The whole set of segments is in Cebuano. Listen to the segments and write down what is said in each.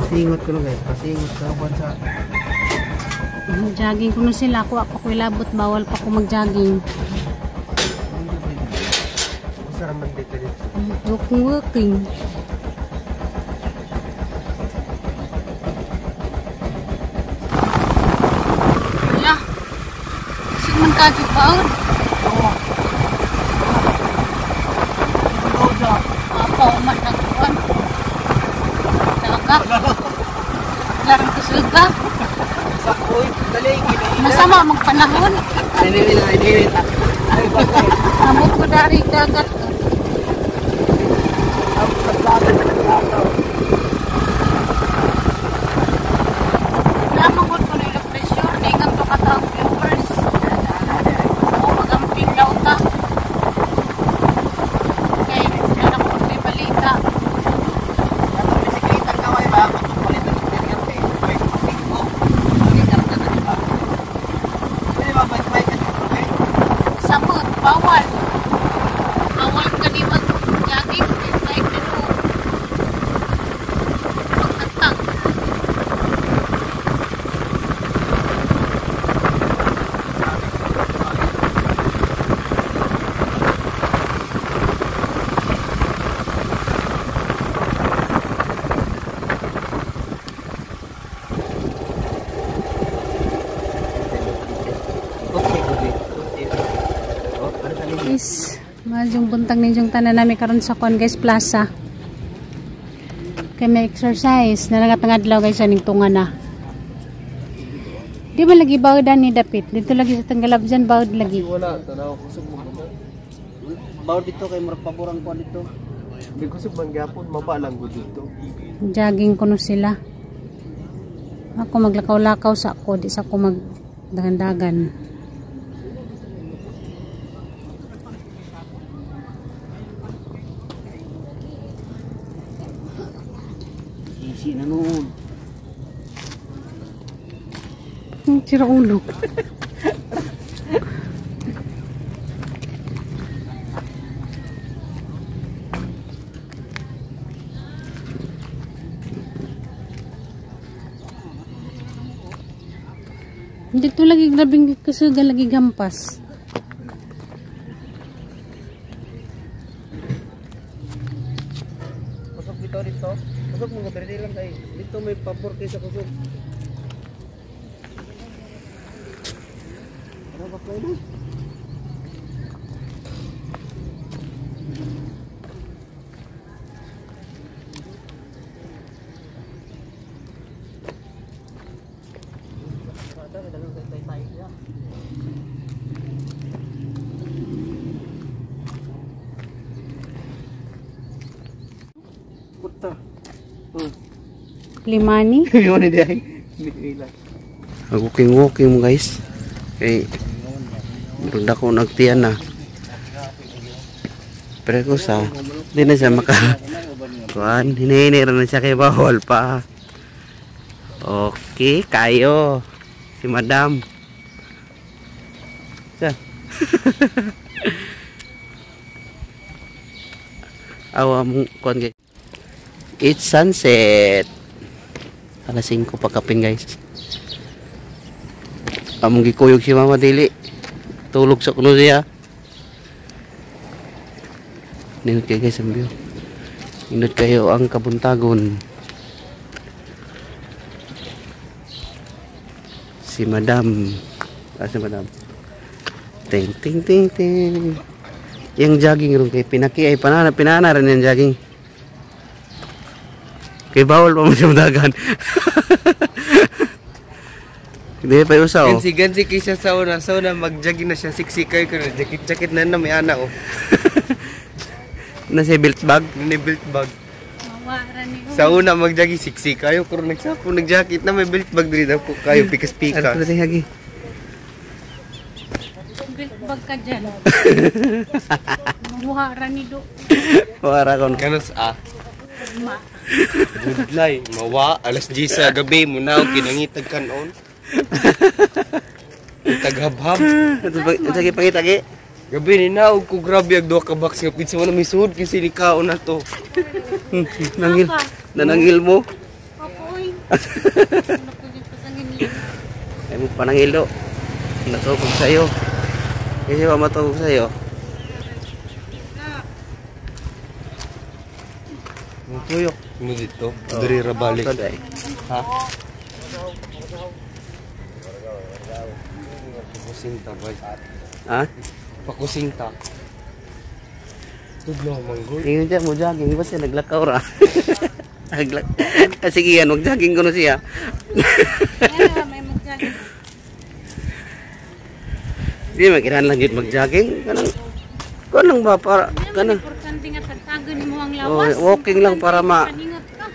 Pasingot ko no guys, pasingot sa uban sa Jogging ko na sila. Ako pa ko ilabot. Bawal pa ko mag-jogging. Usa man dito dito. Walking, walking. Wala. Saan man ka baon? Apa umat nagkuhan? Daga. Larang kusuga. Masama magpanahon. Amot ko dari dagat. Lamang ko nila pressure. Ningang to kataang viewers. O magamping daw ta. Kay anak ko may balita. Bisikleta kaway ba? Palit ng internet kay tingko. Pwede ba bike-bike at bike? Samot, bawal. Bawal ka ni mag-jogging. Bike na no. Pagtatag. Okay, good. Oh, ano sa ninyo? Is, madyong buntag ninyong tanan namin karon sa kuan guys, plaza. Kay may exercise. Nalagat ang adlaw guys, aning tunga na. Di ba lagi bawd ni dapit? Dito lagi sa tanggalab dyan, bawd lagi. Wala, tanaw kusog mo ba? Bawal dito kay murag paborang kuan dito. Di kusog man gyapon, maba lang gud dito. Jogging kuno sila. Ako maglakaw-lakaw sa ako, di sa ako magdagan-dagan. Easy na noon. Sira ulo. Dito lagi grabing kasuga lagi gampas. Kusog dito dito. Kusog mo diri lang kay dito may pabor kaysa kusog. Ano ba play na? Puta. Limani. Yun ni dai. Walking walking mo guys. Kay murag dako nagtiyan na. Pero ko sa di na siya maka kuan, hinihini ra na siya kay bawal pa. Okay, kayo. Si Madam. Sa. Awa mong kuan guys. It's sunset. Alas 5 pagkapin guys. Among gikuyog si Mama dili. Tulog sa kuno siya. Nindot kayo guys ang view. Nindot kayo ang kabuntagon. Si Madam. Ah, si Madam. Ting ting ting ting. Yang jogging ron kay pinaki ay panana pinana rin yung jogging. Kay bawal pa mo siya dagan. Hindi pa usa oh. Gansi gansi kaysa sa una mag-jogging na siya siksik kayo kuno jacket jacket na na may ana oh. Nasa belt bag. Ni belt bag. Mawa ra ni. Sa una mag-jogging siksik kayo kuno nagsapo nag-jacket na may belt bag diri daw ko kayo pikas Ano pikas. na hagi? Belt bag ka dyan. Mawa ra ni do. Wara kon. Kanos ah. Ma. Budlay, mawa alas 10 sa gabi mo na kinangitag kanon. Taghabhab. Sige pangita gi. Gabi ni naog ko grabe ag duha ka box nga pizza mo na may suod kasi ni kaon na to. Nangil. Nanangil mo. Ako Ano ko yung pasangin. Ay mo panangilo. Natugog sa'yo. Kasi ba matugog sa'yo? Tuyok. Mo dito. Diri ra balik. Ito, ay. Ha? Pakusinta boy. Ha? Pakusinta. Tudlo manggol. Ingon siya mo jogging ba siya naglakaw ra. Naglak. Ah, sige yan, mag-jogging ko na siya. Kaya may mag-jogging. Di man kinahanglan gyud mag-jogging kanang kuan lang ba para Hindi naman kanang importante nga tagtagon mo ang Oh, lawas. walking lang para Importante paningat ka.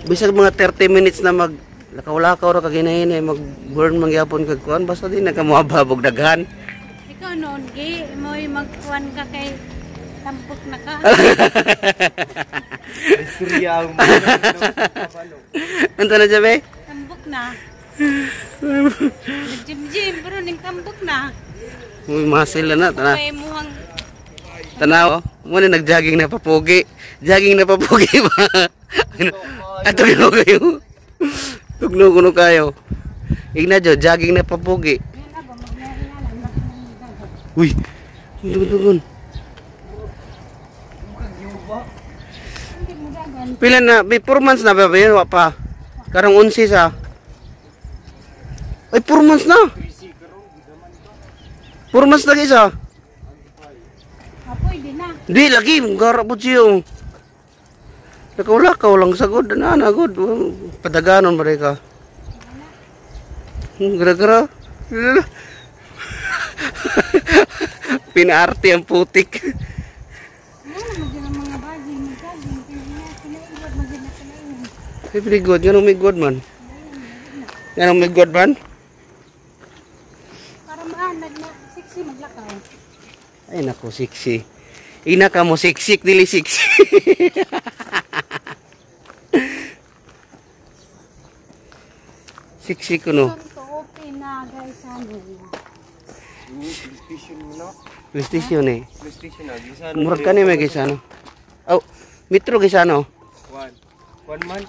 Bisag mga 30 minutes na mag lakaw-lakaw ra ka ginahinay mag-burn man gyapon kag kuan basta di na ka moababog daghan. Ikaw noon, gi, mo'y magkuhan ka kay tampok na ka. Istorya ang mga. Anta na siya be? Tambok na. Nag-gym-gym, pero ning tambok na. Uy, muscle na tana. Kay muhang Tanaw, mo na nag-jogging na papugi. Jogging na papugi ba? Ato gino kayo. Tugno kuno kayo. Igna jo, jogging na papugi. Uy, dugun. Pila na, may 4 months na ba ba yun? Wa pa. Karong 11 sa. Ay, 4 months na. 4 months na isa. Apoy, di na. Di lagi, gara po siya. Lakaw-lakaw lang sagod, na na god. Padaganon ba ka? Gara-gara. Pinaarte ang putik. Ano naman dyan ang mga bagay, mag-jogging, kinaiwat, maganda kinaiwat. Ay, very good. Ganun may good man. Ganun may good man. Para maanad na, sexy maglakaw. Ay, naku, sexy. Ina ka mo, siksik, dili sexy. Sexy ko no. Soon to open na guys, ano. PlayStation mo na. PlayStation eh. PlayStation na. Gisa Murag ka ni may gisa no. Oh, metro gisa no. One. One man.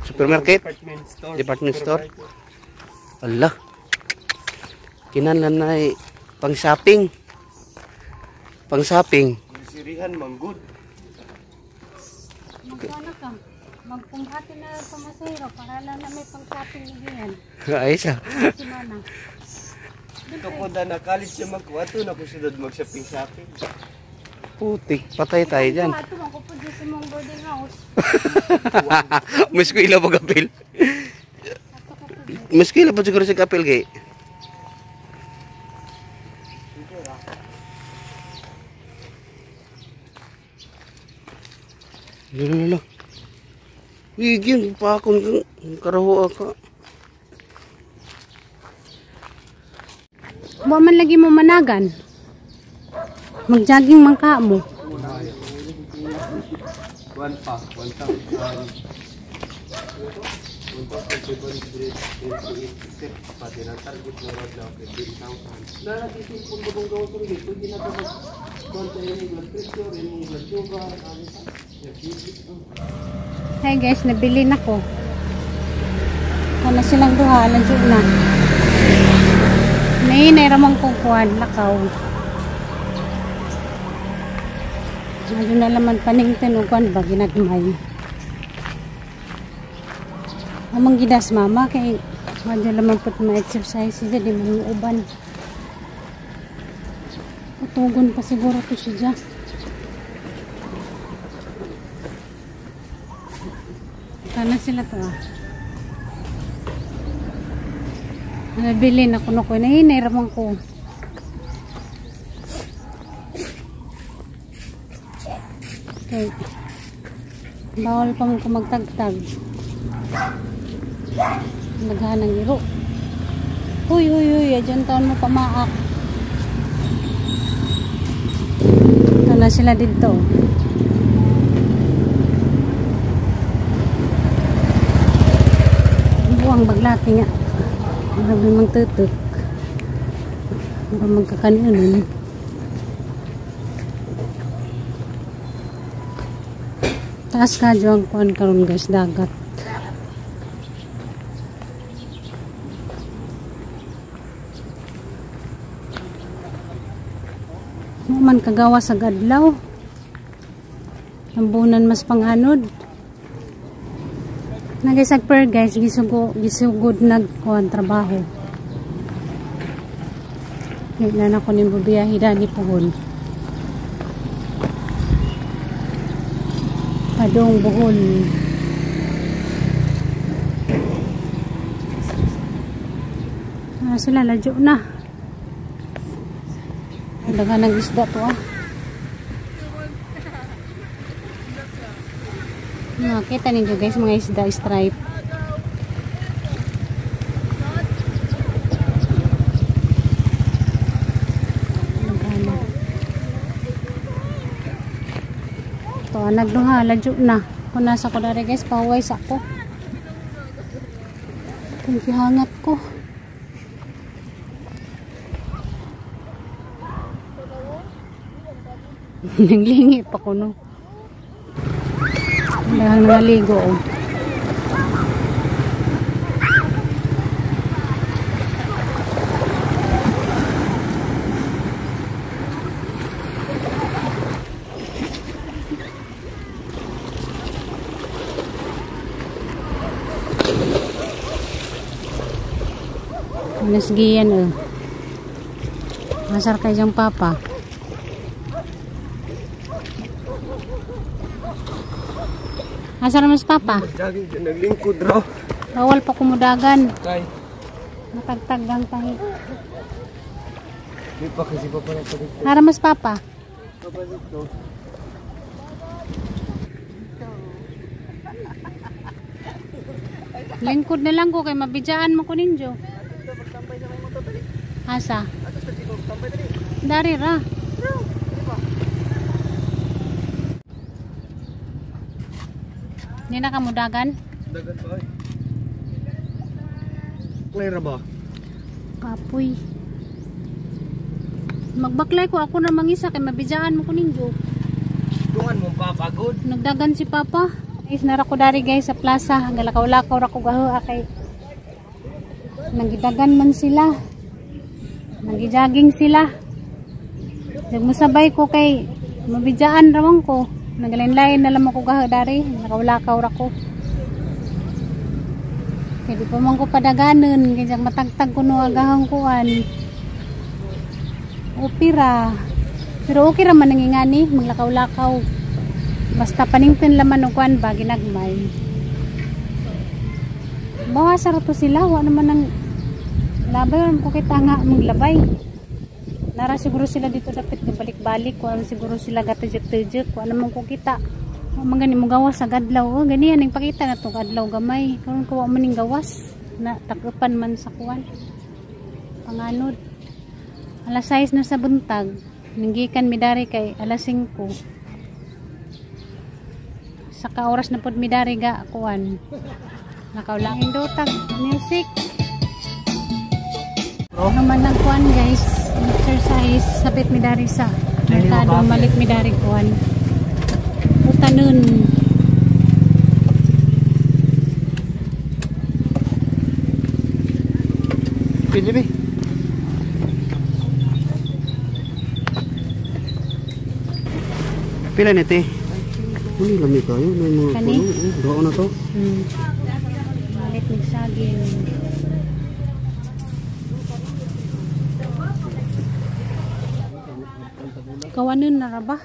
Supermarket. Department store. Department store. Allah. Kinahanglan na eh, pang shopping. Pang shopping. Sirihan manggod. Magkano ka? Magpunghati na sa masero para lang na may pang-shopping yan. Ay sa. Simana. Kapag na college siya magkuha, to na ko sudod mag-shopping shopping. Putik, patay tayo dyan. Ato man ko po dyan sa mong boarding house. Mas ko ila pag apil. Ato ko po dyan. Mas ko ila pa siguro sa kapil kay. Lalo, lalo. Uy, gyud pa akong karaho ka. Wa man lagi mo managan. Mag-jogging man ka mo. One pa, 1,728 steps pa din. Ang target na road na 15,000. Naratisipon ba bang gawa ko rin? Pwede na ba mag-konta yung blood pressure, yung blood sugar, ano pa? Hi guys, nabili na ko. Kana silang duha, ladyo na. Nahinay ramang kukuhan, lakaw. Medyo na laman paningtin o kuan ba, ginagmay. Amang gidas mama, kay medyo laman po't ma-exercise siya, di man uban. Utugon pa siguro to siya. Kana sila to ah. Nabili na kuno ko. Nahinay ramang ko. Okay. Bawal pa man ko magtagtag. Naghanang iro. Huy, huy, huy. Adyan taon mo pamaak. Ito na sila dito. Buwang baglati nga. Grabe magtutok. Baka magkakanunin. Taas ka dyan kuan karon guys, dagat. man kagawa sa gadlaw. Tambunan mas panganod. Nagaysag per guys, gisugod nagkuan trabaho. Ngayon na ko ning bubiyahe dani puhon. Padong Bohol. Ah, sila ladyo na. Daga ng isda to ah. Nakita ninyo guys, mga isda stripe. Ito, nagduha, ladyo na. Kung nasa ko dari guys, pahuway sa ko. Kung gihangat ko. Nanglingi pa ko no. Dahil naligo oh. Nasgiyan oh. Masar kay jang papa. Asar mas papa? Naglingkod raw. Bawal pa kumudagan. Kay. Matagtag ang tahi. Di pa kasi papa na pagkita. Ara mas papa. Papa dito. Lingkod na lang ko kay mabidjaan mo ko ninyo. Asa? Dari ra. Hindi na kamudagan? Dagan pa ay. Clear ba? Kapoy. Magbaklay ko ako na mangisa kay mabidjaan mo ko ninyo. Dungan mong papagod. Nagdagan si papa. Guys, nara ko dari guys sa plaza. Galakaw-lakaw ra ko gaho kay nagidagan man sila. Nagijogging sila. Nagmusabay ko kay mabidjaan ramon ko. Naglain-lain na lang ako gaho dari. Lakaw-lakaw ra ko. Kay di pa man ko padaganon kay jag matagtag ko no agahang kuan. Opera. Pero okay ra man nangingani maglakaw-lakaw. Basta paningtin laman og kuan ba ginagmay. Bawas ra to sila, wa naman ang labay ram ko kita nga maglabay. Nara siguro sila dito dapit balik-balik, kuan siguro sila gatejek-tejek, kuan naman ko kita. Wa man gani mo gawas sa gadlaw. Oh, ganiyan ning pakita na to adlaw gamay. Karon ko wa man ning gawas na takupan man sa kuan. Panganod. Alas 6 na sa buntag. Ninggikan mi dari kay alas 5. Saka oras na pod mi dari ga kuan. Nakaulang indotag music. Ano man ang kuan guys, exercise sabit mi dari sa merkado, malik mi dari kuan. Utanon. Pili bi. Pila ni te? Uni lami kayo may mga Kani? puno. Doon na to. Malit mig saging. Kawanon na ra ba?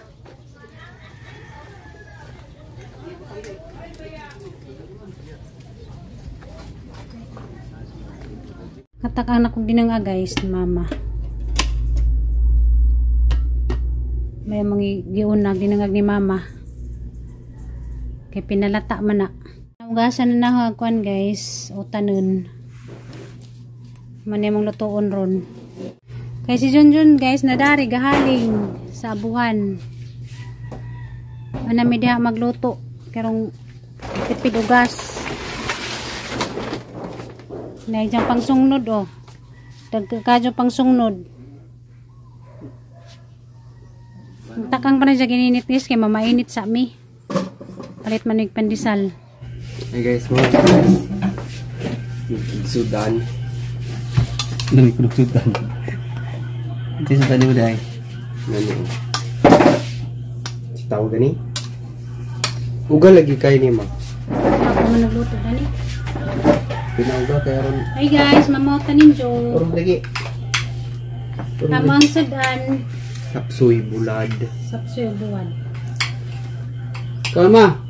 Katak anak ko ginanga guys, mama. May mga giuna ginangag ni mama. Kay pinalata man na. Ugasan na na kuan guys, utanon. Man imong lutuon ron. Kay si Junjun guys nadari gahaling sa abuhan. Ana mi diha magluto karong tipid ugas. Naijang pangsungnod oh. Dagkadyo pangsungnod. Takang pa na siya gininit guys kay mamainit sa mi. Palit man og pandesal. Hey guys, mga guys. Sudan. Dami ko Sudan. Ito sa tani mo dai. Ano? Tawag gani. Uga lagi kay ni ma. Ako man nagluto gani. Pinauga kay aron. Hi guys, mamauta ninyo. Urong lagi. Tamang sadan. Sapsoy bulad. Sapsoy buwan. Kalma.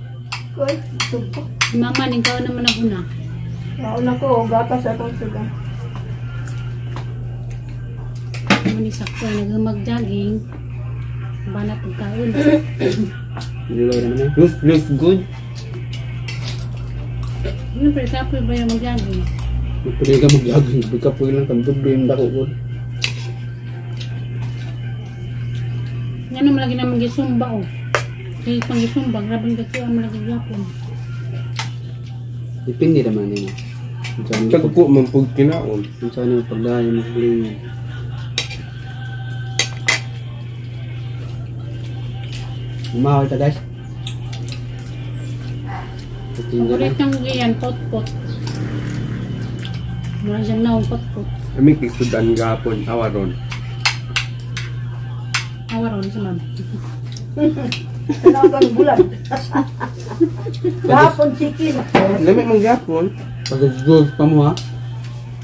Koy, tugpo. Si mama, ikaw naman ang una. Nauna ko, gatas atong suga. Ano ni sakto, nagmag-jogging. Banat pagkaon. Niloy naman eh. Looks, looks good. Ano pero kapoy ba yung mag-jogging? Pwede ka mag-jogging. Bigka po lang kang doble yung dako ko. Nga naman lagi naman gisumba oh. Kaya pang gisumba, grabe ang kasi ang malagi gyapon. Depende naman nimo. Tagpo man pug kinaon. Unsa ni pagdayon mo galingon. Umahol ta guys. Paborito ng giyan, pot-pot. Mura siyang naong pot-pot. Kami kisudan gapon awaron. Awaron sa ma'am. Tanagan bulan. Gapon chicken. Lami man gapon. Pag-gold pa mo ha.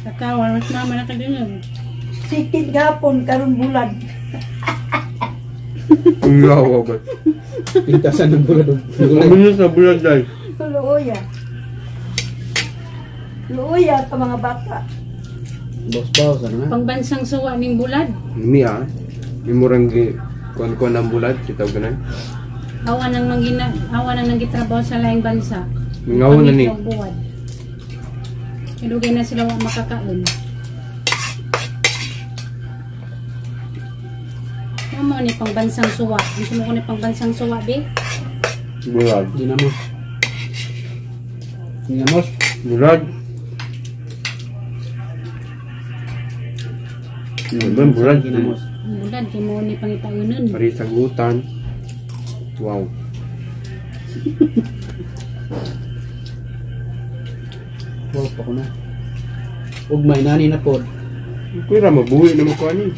Kakawa, mas mama na kadinog. Chicken gapon karon bulan. Yawa ba. Pintasan ng bulad og gulay. Ano sa bulad dai? Luoya. Luoya sa mga bata. Boss-boss ano na. Pangbansang suwa ning bulad. Mi ah. Imurang gi kuan-kuan ang bulad kitaw ganan. Awa nang mangina, awa nang nagitrabaho sa laing bansa. Mingaw na ni. Pangit og buwad. Idugay na sila wa makakaon. Ano ni pangbansang suwa? Gusto mo ko ni pangbansang suwa, be? Bulad. Dinamos. Dinamos. Bulad. Ano bulad? Dinamos. Bulad kay mo ni pangitaunon. Pari sagutan. Wow. Wow pa ko na. Ug may nani na pod. Kuya mabuhi naman ko ani.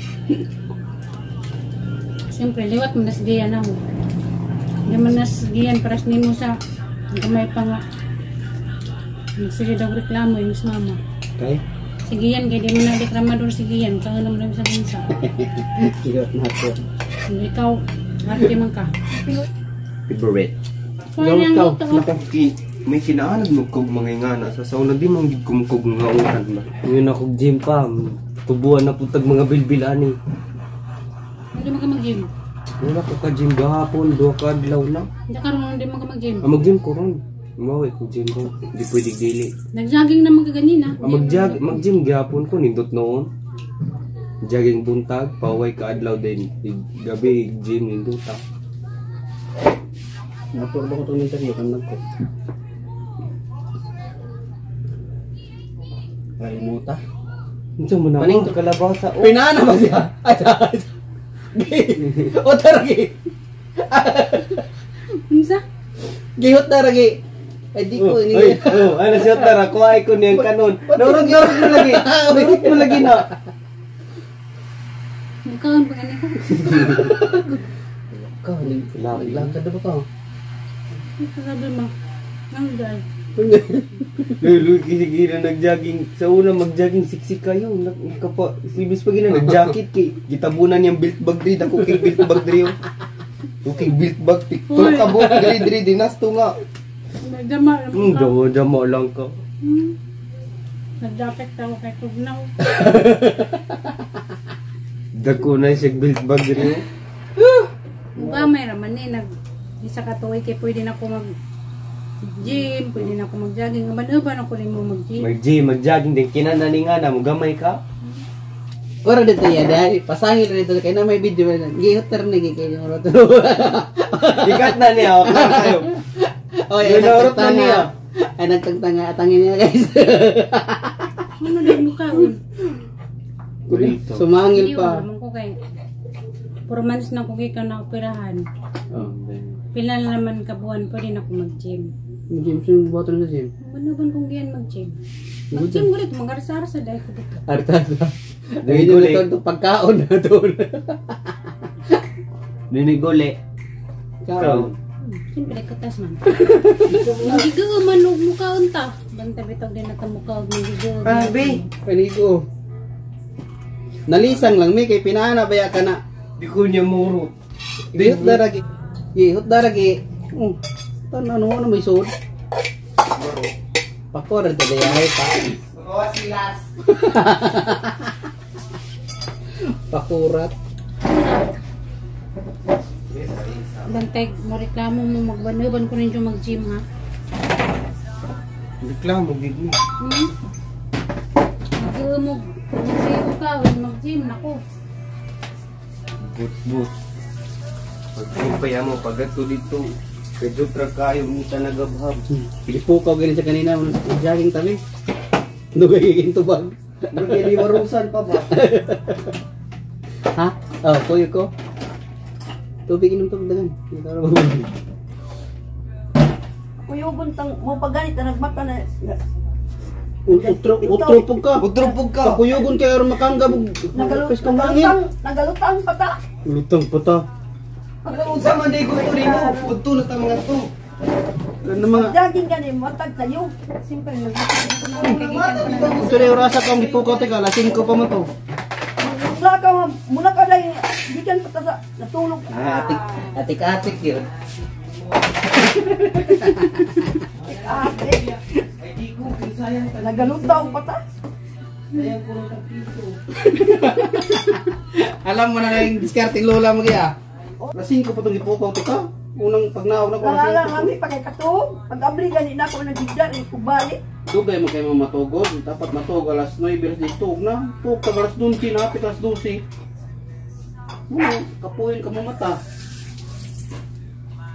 Siyempre, liwat mo nas giyan ako. Hindi mo nas giyan para sa nimo sa gamay pa nga. Sige daw reklamo yung sa mama. Okay? Sige yan, kaya di mo na reklamador sige yan. Kaya naman sa bansa. Liwat na po. Ikaw, arte man ka. Favorite. Kaya ang Ikaw, luto. nako. Ki, may kinaanad mo kog mga ingana sa sauna di man gid kumkog nga utan ba. Ngayon ako gym pa, tubuan na putag mga bilbilani. Hindi mo ka mag-gym. Wala ko ka gym gahapon, duha ka adlaw na. Hindi ka ron, hindi mo ka mag-gym. Ah, mag-gym ko ron. Mawi ko gym ko. Di pwede dili. Nag-jogging naman ka ganina. Ah, mag-gym gahapon ko nindot noon. Jogging buntag, paway ka adlaw din. Gabi gym nindot ah. Naturbo ko itong interview kan nagko. Kalimuta. Unsa man Paning- ako kalabasa oh. Pinana ba siya? Ay, ay. Gi. O taragi. Unsa? Gihot na ragi. Ay di ko ini. Ay, oh, ano siya tara, kuha ko niyang kanon. Narot, narot mo lagi. Narot mo lagi na. Mukhaan pa ganito. Ka, naglakad na ba ka? Sabi mo. Ang dahil. Lulu kasi na nag-jogging. Sa una mag-jogging siksik kayo. Nakapa sibis pa gina nag-jacket kay gitabunan niyang belt bag diri dako kay belt bag diri. Oh. Okay belt bag tikto ka buok diri diri dinasto nga. Nagdama lang ka. Jamo jamo lang ka. Nag-jacket ako kay Tugnaw. Dako na siya belt bag diri. Oh. Ba may raman eh nag isa ka tuig kay pwede na ako mag gym, pwede na ako mag-jogging. Uban-uban ako rin mo mag-gym. Mag-gym, mag-jogging din kinananinga na mo gamay ka. Ora dito ya dai, pasangil na dito kay na may video na. Gihot na rin kay mo roto. Ikat na niya, okay kayo. Oy, Yun, naurot na niya. Ay nagtagtanga atangin niya guys. Ano din mo kaon? Burrito. Sumangil Hindi pa. naman ko kay 4 months na ko kay ka na operahan. Oh. Pila na naman ka buwan pwede na ako mag-gym. Gym sing buhaton sa gym. Uban-uban kong giyan mag-gym. Mag-gym ko dito, mag-arsa-arsa dahil ko dito. Arta. Ay Gulay. dito to pagkaon na to. Diniguli. Kaon. Siyempre, katas man. Magigo man og mukaon ta. Banta bitog din na ta mukaon magigo. Ah, be. Panigo. Nalisang lang mi kay pinaana baya ka na. Di ko niya muro. Dihot daragi. Gihot daragi. Oh. Tanan ano may suod. Pakor ta dayahay pa. Silas. Pakurat. Bantay, mo reklamo mo magbanuban ko ninyo mag-gym ha. Reklamo gid mo. Hmm? Mag-umog. Magsiyo ka, mag-gym, nako. But but. Pagkumpaya mo pagato dito. Medyo tra kayo mita nagabhab. Gipukaw gani sa kanina jogging tabi. Dugay tubag. Murag warusan pa ba? Ha? Oh, kuyo ko. Tubig inom tubig dagan. Kuyugon tang mo paganit na nagmata na. Utro utro pug ka. Utro pug ka. Kakuyugon kay aron makangga mog. Nagalutang, nagalutang pa ta. Lutang pa ta. Ano unsa man day gusto nimo? Udto na ta mga to. Ano mga Jogging gani matag tayo. Siyempre, nag-gym ko na kay Gusto na orasa kang gipukaw teka, alas 5 pa man to. Mula ka mula ka dai gikan pa ta sa natulog. Ah, atik atik atik yun. Ate. Nagalutang pa ta. Alam mo na yung diskarte ng lola mo kaya. Alas 5 pa itong gipukaw teka. Unang pagnaog na ko alas Nalala 5. kami pa kay katog. Pag-abli gani na ako nagigdar eh, kubalik. Dugay mo kayo matugod. Dapat matug alas 9 alas 10 tug na. Tug ka alas 11 na, alas 12. Muna, kapuin ka mo mata.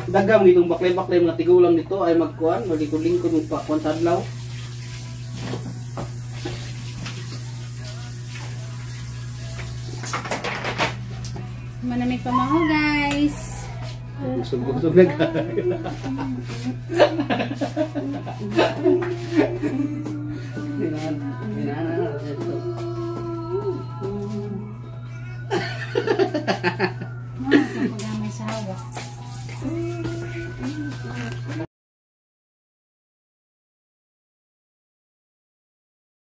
Dagam itong baklay-baklay mga tigulang nito ay magkuan, maglikod-lingkod magpakuan sa adlaw. Manamig pa mga guys. Busog-busog na ka. Mga paggamay sa hawa.